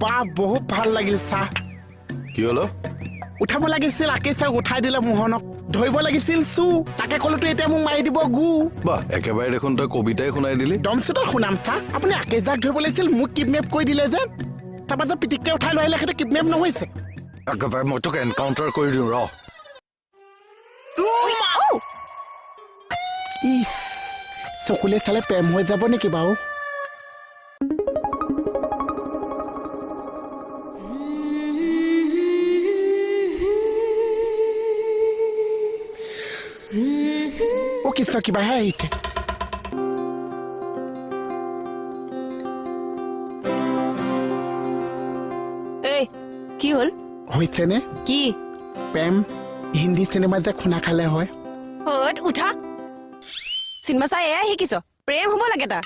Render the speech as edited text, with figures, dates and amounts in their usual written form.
বাহ, বহুত ভাল লাগিল চাহ। কি হলো? উঠাব লাগিছিল আকে চাহ, উঠাই দিলে মোহনক। ধৰিব লাগিছিল চু, তাকে ক'লোতো এতিয়া মোক মাৰি দিব গু। বাহ, একেবাৰে দেখোন তই কবিতাই শুনাই দিলি। দমচুতত শুনাম চাহ। আপুনি আকেশ দাক ধৰিব লাগিছিল, মোক কিডনেপ কৰি দিলে যে। তাৰপৰা যে পিটিককে উঠাই লৈ আহিলে, সেইটো কিডনেপ নহৈছে। একেবাৰে মই তোক এনকাউণ্টাৰ কৰি দিওঁ ৰ। ইচ, চকুলে চালে প্ৰেম হৈ যাব নেকি বাৰু? অ কৃষ্ণ, কিবাহে আহিছে। এই কি হ'ল? হৈছেনে? কি? প্ৰেম হিন্দী চিনেমা যে খুনা খালে হয়। উঠা, চিনেমা চাই এয়াই শিকিছ? প্ৰেম হ'ব লাগে তাৰ।